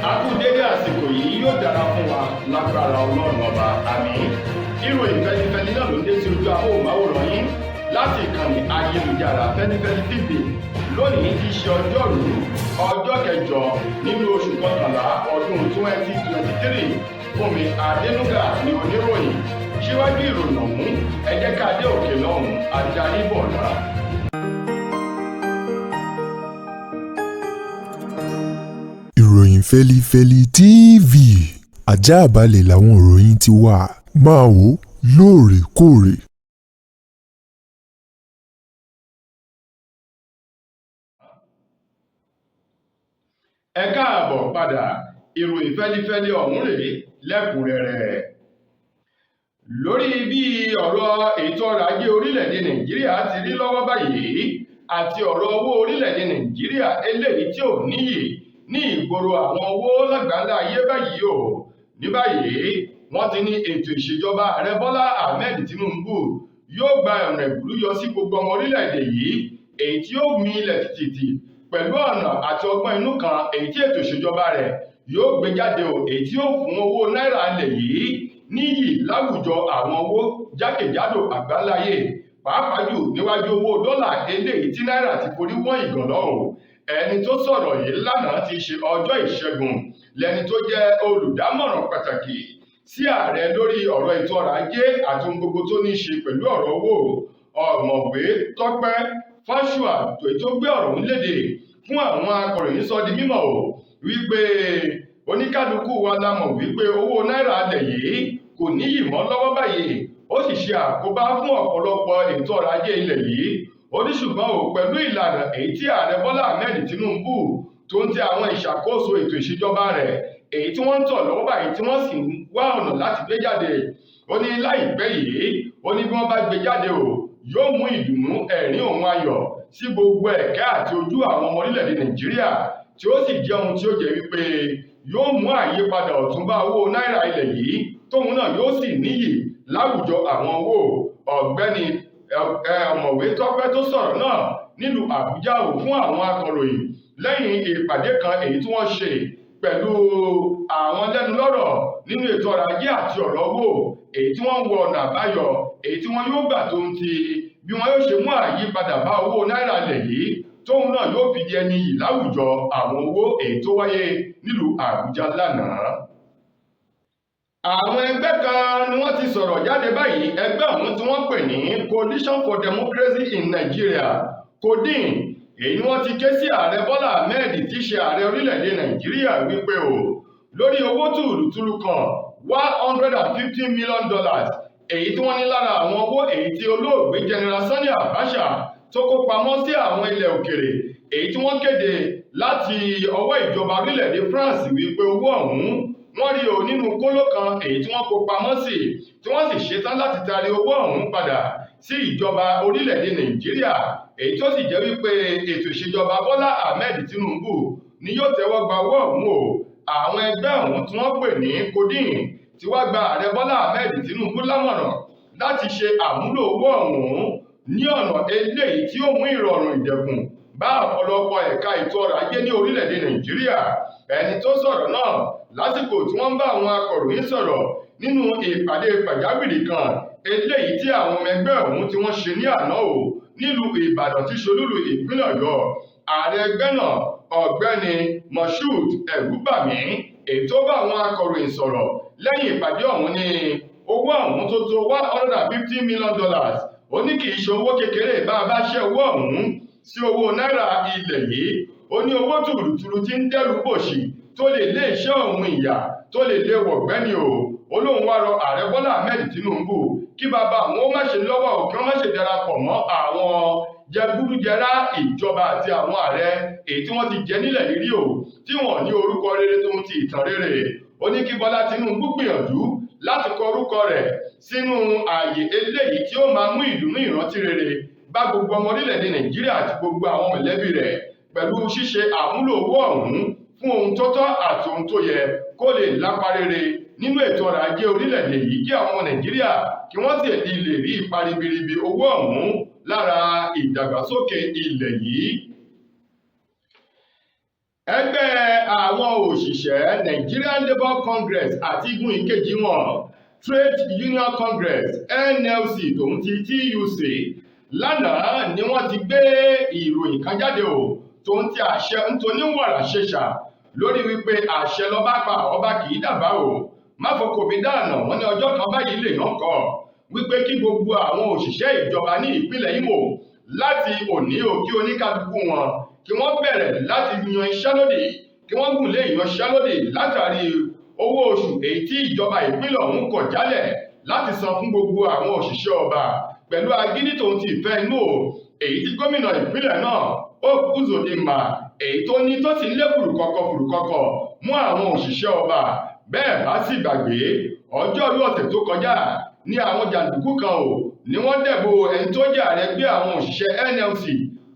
A kú dédé àsìkò yìí, yóò dára fún wa lágbára Ọlọ́run Ọba, àmín. Ìròyìn fẹlifẹli náà ló ń dé sí ojú amóhùnmáwòrán yín láti ìkànnì ayélujára Fẹlifẹli TV. Lónìí ti ṣe ọjọ́rú, ọjọ́ kẹjọ nínú oṣù kọkànlá ọdún 2023. Fúnmi Adénúgà ní oníròyìn. Síwájú ìròyìn ọ̀hún, ẹ jẹ́ ká dé òkè lọ́hùn adarí bọ̀ náà. Ìròyìn Fẹ́lifẹ́li TV, àjààbálẹ̀ làwọn ìròyìn ti wà, máa wò ó lóòrèkóòrè. Ẹ káàbọ̀ padà. Ìròyìn fẹ́lifẹ́li ọ̀hún rèé lẹ́kùnrẹ́rẹ́. Lórí bí ọ̀rọ̀ ètò ọrọ̀ ajé orílẹ̀-èdè Nàìjíríà ti rí lọ́wọ́ báyìí àti ọ̀rọ̀ owó orílẹ̀-èdè Nàìjíríà eléyìí tí ò níyì ní ìgboro àwọn owó lágbàńlá ayé báyìí o. Ní báyìí, wọ́n ti ní ètò ìṣèjọba ààrẹ Bọ́lá Ahmed Tinubu yóò gba ọ̀nà ìbúrú yọ sí gbogbo ọmọ orílẹ̀-èdè yìí, èyí tí ó mi ilẹ̀ tìtìtì pẹ̀lú ọ̀nà àti ọgbọ́n inú kan èyí tí ètò ìṣèjọba rẹ̀ yóò gbé jáde o, èyí tí ó fún owó náírà ilẹ̀ yìí níyì láwùjọ àwọn owó jákèjádò àgbáláyé, pàápàá jù níwájú owó dọ́là eléyìí tí náírà ti forí wọ́n ìgànná o. Ẹni tó sọ̀rọ̀ yìí lánàá ti ṣe ọjọ́ Ìṣẹ́gun lẹni tó jẹ́ olùdámọ̀ràn pàtàkì sí ààrẹ lórí ọ̀rọ̀ ètò ọrọ̀ ajé àti ohun gbogbo tó ní í ṣe pẹ̀lú ọ̀rọ̀ owó, Ọ̀mọ̀wé Tọ́pẹ́ Fáṣùà, tó gbé ọ̀rọ̀ ń léde fún àwọn akọ̀ròyìn, sọ di mímọ̀ o wípé oníkálukú wa la mọ̀ wípé owó náírà alẹ̀ yìí kò níyì mọ́ lọ́wọ́ báyìí, ó sì ṣe àkóbá fún ọ̀pọ̀lọpọ̀ ètò ọrọ̀ ajé ilẹ̀ yìí. Ó ní ṣùgbọ́n ò, pẹ̀lú ìlànà èyí tí ààrẹ Bọ́lá Ahmed Tinubu tó ń tẹ àwọn ìṣàkóso ètò ìṣèjọba rẹ̀ èyí tí wọ́n ń tọ̀ lọ́wọ́ báyìí, tí wọ́n sì ń wá ọ̀nà láti gbé jáde, ó ní láìpẹ́ yìí, ó ní bí wọ́n bá gbé jáde o, yóò mú ìdùnnú, ẹ̀rín òun ayọ̀ sí gbogbo ẹ̀kẹ́ àti ojú àwọn ọmọ orílẹ̀-èdè Nàìjíríà, tí ó sì jẹ́ ohun tí ó jẹ́ wípé yóò mú àyípadà ọ̀tun bá owó náírà ilẹ̀ yìí, tóun náà yóò sì níyì láwùjọ àwọn owó. Ọ̀gbẹ́ni Ọ̀mọ̀wé Tọ́pẹ́ tó sọ̀rọ̀ náà nílùú Àbújá ò fún àwọn akọ̀ròyìn lẹ́yìn ìpàdé kan èyí tí wọ́n ṣe pẹ̀lú àwọn lẹ́nulọ́rọ̀ nínú ètò ọrọ̀ ajé àti ọ̀rọ̀ owó, èyí tí wọ́n ń wọ ọ̀nà àbáyọ èyí tí wọ́n yóò gbà tó ń ti bí wọ́n yóò ṣe mú àyípadà bá owó náírà ilẹ̀ yìí, tóun náà yóò fi di ẹni yìí láwùjọ àwọn owó, èyí tó wáyé nílùú Àbújá lánàá. Àwọn ẹgbẹ́ kan ni wọ́n ti sọ̀rọ̀ jáde báyìí. Ẹgbẹ́ ọ̀hún tí wọ́n pè ní Coalition for Democracy in Nigeria, CODIN, èyí ni wọ́n ti ké sí ààrẹ Bọ́lá Ahmed tí í ṣe ààrẹ orílẹ̀-èdè Nàìjíríà wípé o, lórí owó tùlùtùlù kan, $150 million, èyí tí wọ́n ní lára àwọn owó èyí tí olóògbé General Sani Abacha tó kó pamọ́ sí àwọn ilẹ̀ òkèrè, èyí tí wọ́n kéde láti ọwọ́ ìjọba orílẹ̀-èdè France wípé owó ọ̀hún wọ́n rí o nínú kóló kan èyí tí wọ́n kó pamọ́ sí, tí wọ́n sì ṣetán láti taari owó ọ̀hún padà sí ìjọba orílẹ̀-èdè Nàìjíríà, èyí tó sì jẹ́ wípé ètò ìṣèjọba Bọ́lá Ahmed Tinubu ni yóò tẹ́wọ́ gba owó ọ̀hún o. Àwọn ẹgbẹ́ ọ̀hún tí wọ́n pè ní CODIN tí wá gba ààrẹ Bọ́lá Ahmed Tinubu lámọ̀ràn láti ṣe àmúlò owó ọ̀hún ní ọ̀nà eléyìí tí ó mú ìrọ̀rùn ìdẹ̀kùn bá ọ̀pọ̀lọpọ̀ ẹ̀ka ètò ọrọ̀ ajé ní orílẹ̀-èdè Nàìjíríà. Ẹni tó sọ̀rọ̀ náà lásìkò tí wọ́n ń bá àwọn akọ̀ròyìn sọ̀rọ̀ nínú ìpàdé pàjáwìrì kan eléyìí tí àwọn ọmọ ẹgbẹ́ ọ̀hún tí wọ́n ṣe ní àná o nílùú Ìbàdàn tí ṣolúlu ìpínlẹ̀ Ọ̀yọ́, ààrẹ ẹgbẹ́ náà, Ọ̀gbẹ́ni Moshood Ẹ̀rúbàmí, èyí tó bá àwọn akọ̀ròyìn sọ̀rọ̀ lẹ́yìn ìpàdé ọ̀hún, ní owó ọ̀hún tó tó $150 million, ó ní kì í ṣe owó kékeré. Bá a bá ṣe owó ọ̀hún sí owó náírà ilẹ̀ yìí, ó ní owó tùlùtùlù tí ń dẹ́rù bòṣì, tó lè lé iṣẹ́ òun ìyà, tó lè lé wọ̀gbẹ́ni o. Ó lóun wá rọ ààrẹ Bọ́lá Ahmed Tinubu kí bàbá àwọn ó má ṣe lọ́wọ́ o, kí wọ́n má ṣe darapọ̀ mọ́ àwọn jẹgúdújẹrá ìjọba àti àwọn ààrẹ èyí tí wọ́n ti jẹ nílẹ̀ yìí rí o, tí wọ́n ní orúkọ rere tó ń ti ìtàn rere. Ó ní kí Bọ́lá Tinubu gbìyànjú láti kọ orúkọ rẹ̀ sínú ààyè eléyìí tí ó máa mú ìdùnnú, ìrántí rere bá gbogbo ọmọ orílẹ̀-èdè Nàìjíríà àti gbogbo àwọn mọ̀lẹ́bí rẹ̀ pẹ̀lú ṣíṣe àmúlò owó ọ̀hún fún ohun tó tọ́ àti ohun tó yẹ, kó lè lápa rere nínú ètò ọrọ̀ ajé orílẹ̀-èdè yìí, kí àwọn ọmọ Nàìjíríà kí wọ́n sì lè rí ipa ribiribi owó ọ̀hún lára ìdàgbàsókè ilẹ̀ yìí. Ẹgbẹ́ àwọn òṣìṣẹ́ Nigerian Labour Congress àti igun ìkejì wọn, Trade Union Congress, NLC tòun ti TUC, lánàá ni wọ́n ti gbé ìròyìn kan jáde o, tòun ti àṣẹ ntóní wàrà ṣẹṣà lórí wípé àṣẹ lọ́ba pa, ọba kì í dàbá o, máfọkòmí dáànà. Wọ́n ní ọjọ́ kan báyìí lè yàn kọ́ wípé kí gbogbo àwọn òṣìṣẹ́ ìjọba ní ìpínlẹ̀ Imo láti òní o, kí oníkálukú wọn kí wọ́n bẹ̀rẹ̀ láti yan iṣẹ́ lódì, kí wọ́n gùn lé ìyanṣẹ́lódì látàrí owó oṣù èyí tí ìjọba ìpínlẹ̀ ọ̀hún kọ̀ jálẹ̀ láti san fún gbogbo àwọn òṣìṣẹ́ ọba pẹ̀lú agídí tòun ti ìfẹ́ inú o, èyí tí gómìnà ìpínlẹ̀ náà, Hope Uzodinma, èyí tó ní tó sì ń lé fùrùkọ̀kọ̀ fùrùkọ̀kọ̀ mú àwọn òṣìṣẹ́ ọba. Bẹ́ẹ̀ bá sì gbàgbé, ọjọ́rú ọ̀sẹ̀ tó kọjá ní àwọn jàǹdùkú kan ò ní wọ́n dẹ̀bò ẹni tó jẹ́ ààrẹ gbé àwọn òṣìṣẹ́ NLC,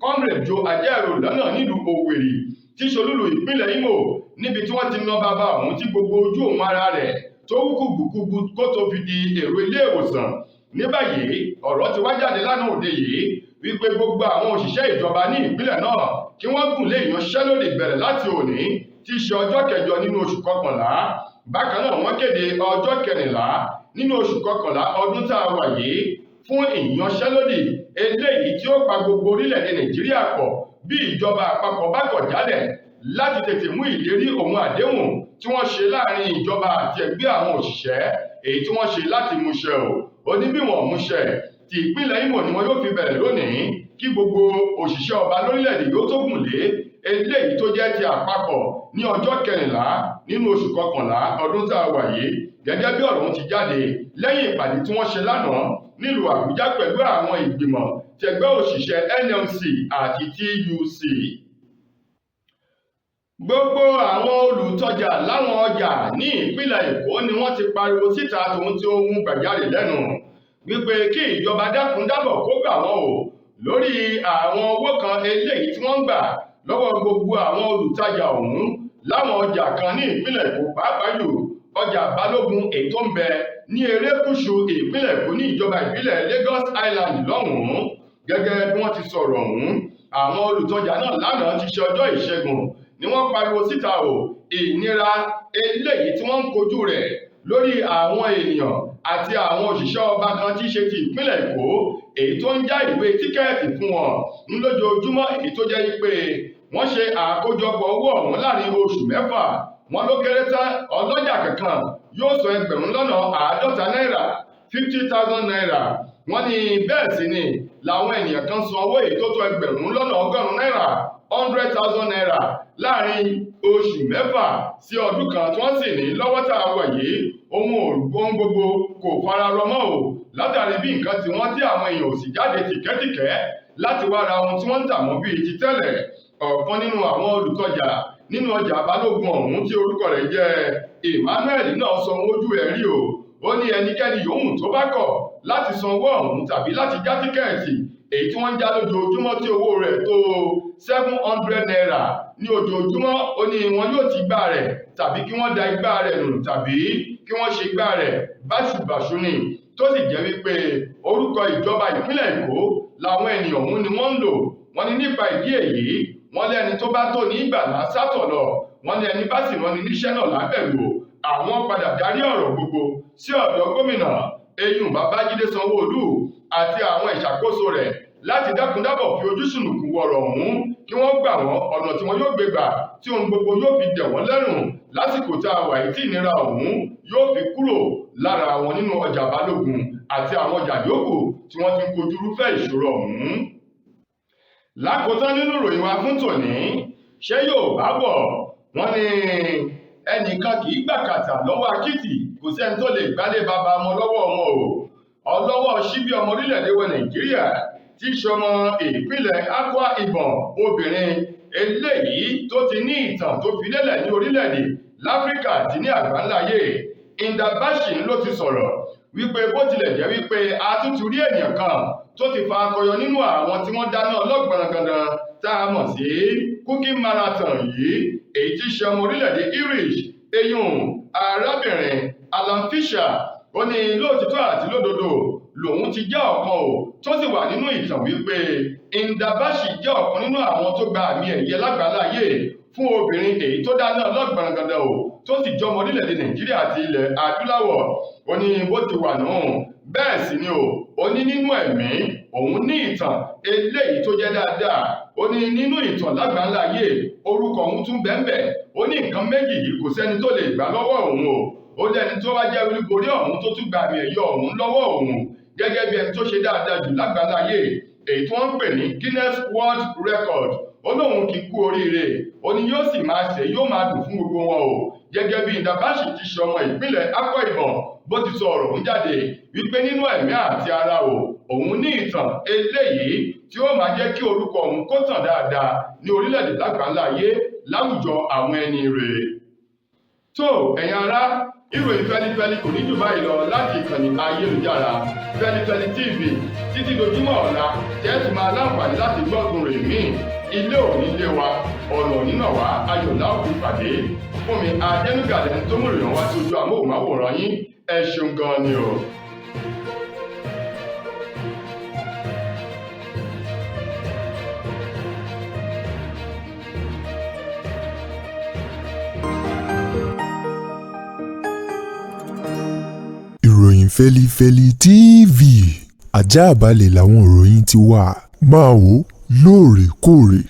Comrade Joe Ajaero, lọ́nà nílùú Owerri tí ṣolúlu ìpínlẹ̀ Imo, níbi tí wọ́n ti ná bàbá òun tí gbogbo ojú òun ara rẹ̀ tó wú kùgbùkùgbù kó tó fi di èrò ilé ìwòsàn. Ní báyìí, ọ̀rọ̀ ti wá jáde lánàá òde yìí wípé gbogbo àwọn òṣìṣẹ́ ìjọba ní ìpínlẹ̀ náà kí wọ́n gùn lé ìyanṣẹ́lódì bẹ̀rẹ̀ láti òní tí í ṣe ọjọ́ 8 nínú oṣù 11. Bákan náà, wọ́n kéde ọjọ́ 14 nínú oṣù 11 ọdún tá a wà yìí fún ìyanṣẹ́lódì eléyìí tí ó pa gbogbo orílẹ̀-èdè Nàìjíríà pọ̀ bí ìjọba àpapọ̀ bá kọ̀ jálẹ̀ láti tètè mú ìlérí òun àdéhùn tí wọ́n ṣe láàrin ìjọba àti ẹgbẹ́ àwọn òṣìṣẹ́ èyí tí wọ́n ṣe láti múṣẹ o. Oníbíwọ̀n múṣẹ ti ìpínlẹ̀ Imo ni wọn yóò fi bẹ̀rẹ̀ lónìí, kí gbogbo òṣìṣẹ́ ọba lórílẹ̀-èdè yóò tó gùn lé eléyìí tó jẹ́ ti àpapọ̀ ní ọjọ́ 14 nínú oṣù 11 ọdún tá a wà yìí, gẹ́gẹ́ bí ọ̀rọ̀ ti jáde lẹ́yìn ìpàdé tí wọ́n ṣe lánàá nílùú Àbújá pẹ̀lú àwọn ìgbìmọ̀ tẹgbẹ́ òṣìṣẹ́ NLC àti TUC. Gbogbo àwọn olùtọjà láwọn ọjà ní ìpínlẹ̀ Èkó ni wọ́n ti pariwo síta tòun tí ohun gbàjarè lẹ́nu wípé kí ìjọba dákun dábọ̀ kó gbà wọ́n o lórí àwọn owó kan eléyìí tí wọ́n ń gbà lọ́wọ́ gbogbo àwọn olùtajà ọ̀hún láwọn ọjà kan ní ìpínlẹ̀ Èkó, pàápàá jù ọjà Balógun èyí tó ń bẹ ní erékùṣù ìpínlẹ̀ Èkó ní ìjọba ìbílẹ̀ Lagos Island lọ́hùn-ún. Gẹ́gẹ́ bí wọ́n ti sọ̀rọ̀ ọ̀hún, àwọn olùtajà náà lánàá ti ṣe ọjọ́ Ìṣẹ́gun ni wọ́n pariwo síta o ìnira eléyìí tí wọ́n ń kojú rẹ̀ lórí àwọn ènìyàn àti àwọn òṣìṣẹ́ ọba kan tí í ṣe ti ìpínlẹ̀ Èkó èyí tó ń já ìwé tíkẹ́ẹ̀tì fún wọn lójoojúmọ́, èyí tó jẹ́ pé wọ́n ṣe àkójọpọ̀ owó ọ̀hún láàrin oṣù 6. Wọ́n ló kéré tán, ọlọ́jà kankan yóò san 50,000 náírà, 50,000 naira. Wọ́n ní bẹ́ẹ̀ sì ni làwọn ènìyàn kan san owó èyí tó tó 100,000 náírà, 100,000 naira, láàrin oṣù 6 sí ọdún kan, tí wọ́n sì ní lọ́wọ́ tá a wà yìí, ohun gbogbo kò fara rọ mọ́ o, látàrí bí nǹkan tí wọ́n tí àwọn èèyàn ò sì jáde tìkẹ́tìkẹ́ láti wá ra ohun tí wọ́n ń tà mọ́ bíi ti tẹ́lẹ̀. Ọ̀kan nínú àwọn olùtọjà nínú ọjà Balógun ọ̀hún tí orúkọ rẹ̀ jẹ́ Emmanuel náà sọ ojú ẹ̀ rí o. Ó ní ẹnikẹ́ni yòówù tó bá kọ̀ láti san owó ọ̀hún tàbí láti já tíkẹ́ẹ̀tì èyí tí wọ́n ń já lójoojúmọ́ tí owó rẹ̀ tó 700 naira ní ojoojúmọ́, ó ní wọn yóò ti gbá rẹ̀ tàbí kí wọ́n da igbá rẹ̀ nù tàbí kí wọ́n ṣe igbá rẹ̀ báṣubàṣu ni, tó sì jẹ́ wípé orúkọ ìjọba ìpínlẹ̀ Èkó làwọn ènìyàn ọ̀hún ni wọ́n ń lò. Wọ́n ní nípa ìdí èyí, wọ́n lẹ́ni tó bá tó ní ìgbàlá sátọ̀ lọ, wọ́n ní ẹni bá sì rán ni níṣẹ́ náà lábẹ̀rù o. Àwọn padà darí ọ̀rọ̀ gbogbo sí ọ̀dọ̀ gómìnà eyín Babájídé Sanwó-Olú àti àwọn ìṣàkóso rẹ̀ láti dákúndábọ̀ fi ojú sùnùkùn wọ̀rọ̀ ọ̀hún, kí wọ́n gbà wọ́n ọ̀nà tí wọ́n yóò gbé gbà tí ohun gbogbo yóò fi dẹ̀ wọ́n lẹ́rùn lásìkò tá a wà yìí, tí ìnira ọ̀hún yóò fi kúrò lára wọn nínú ọjà Balógun àti àwọn ọjà yòókù tí wọ́n ti ń kojú irúfẹ́ ìṣòro ọ̀hún. Lákòótán nínú ìròyìn wa fún tòní, ṣé yóò bá bọ̀ wọ́n ní ẹnìkan kì í gbàkàtà lọ́wọ́ akitì, kò sẹ́ni tó lè gbálé bàbá ọmọ lọ́wọ́ ọmọ o. Ọlọ́wọ́ síbí ọmọ orílẹ̀-èdè wa Nàìjíríà tí í ṣọmọ ìpínlẹ̀ Akwa Ibom obìnrin eléyìí tó ti ní ìtàn tó fi lélẹ̀ ní orílẹ̀-èdè láfíríkà àti ní àgbáńláyé, Hilda Baci, ló ti sọ̀rọ̀ wípé bó tilẹ̀ jẹ́ wípé a tún ti rí ènìyàn kan tó ti fa akọyọ nínú àwọn tí wọ́n dáná ọlọ́gbọ̀nrangandan tá a mọ̀ sí cooking marathon yìí, èyí tí í ṣe ọmọ orílẹ̀-èdè Irish, eyín arábìnrin Alan Fisher, ó ní lóòtítọ́ àti lódodo Lòun ti jẹ́ ọ̀kan o tó sì wà nínú ìtàn wípé Hilda Baci jẹ́ ọ̀kan nínú àwọn tó gba àmì ẹ̀yẹ lágbàláyé fún obìnrin èyí tó dáná lọ́gbọ̀nràngàndàn o, tó sì jọmọ orílẹ̀-èdè Nàìjíríà àti ilẹ̀ adúláwọ̀. Ó ní bó ti wà nù bẹ́ẹ̀ sì ni o. Ó ní nínú ẹ̀mí òun ní ìtàn eléyìí tó jẹ́ dáadáa. Ó ní nínú ìtàn lágbàláyé orúkọ òun tún bẹ́ẹ̀nbẹ́ẹ̀. Ó ní nǹkan méjì yìí kò sẹ́ni tó lè gbà lọ́wọ́ òun o. Ó lẹ́ni tó wá jẹ́ olúborí ọ̀hún tó tún gba àmì ẹ̀yẹ ọ̀hún lọ́wọ́ òun gẹ́gẹ́ bí ẹni tó ṣe dáadáa jù lágbàláyé, èyí tí wọ́n ń pè ní Guinness World Record. Ó lóun kì í kú oríire. Ó ní yóò sì máa ṣe, yóò máa dùn fún gbogbo wọn o. Gẹ́gẹ́ bí Hilda Baci ti ṣe ọmọ ìpínlẹ̀ Akwa Ibom, bó ti sọ ọ̀rọ̀ ọ̀hún jáde wípé nínú ẹ̀mí àti ara o, òun ní ìtàn eléyìí tí ó máa jẹ́ kí orúkọ òun kó tàn dáadáa ní orílẹ̀-èdè lágbàláyé láwùjọ àwọn ẹni rèé. Tó ẹ̀yin ará, ìròyìn fẹ́lifẹ́li kò ní jù báyìí lọ láti ìkànnì ayélujára Fẹ́lifẹ́li TV títí dojúmọ́ ọ̀la tẹ́tù máa láǹfààní láti gbọ́gun rè míì. Ilé òní lé wa, ọ̀nà nínà wá, ayọ̀ láòkú pàdé. Fún mi Adénúgà lẹni tó mú ìròyìn wá sí ojú amóhùnmáwòrán yín. Ẹ ṣeun gan ni o. Ìròyìn Fẹ́lifẹ́li TV àjààbálẹ̀ làwọn ìròyìn ti wà. Máa wò lóòrèkóòrè.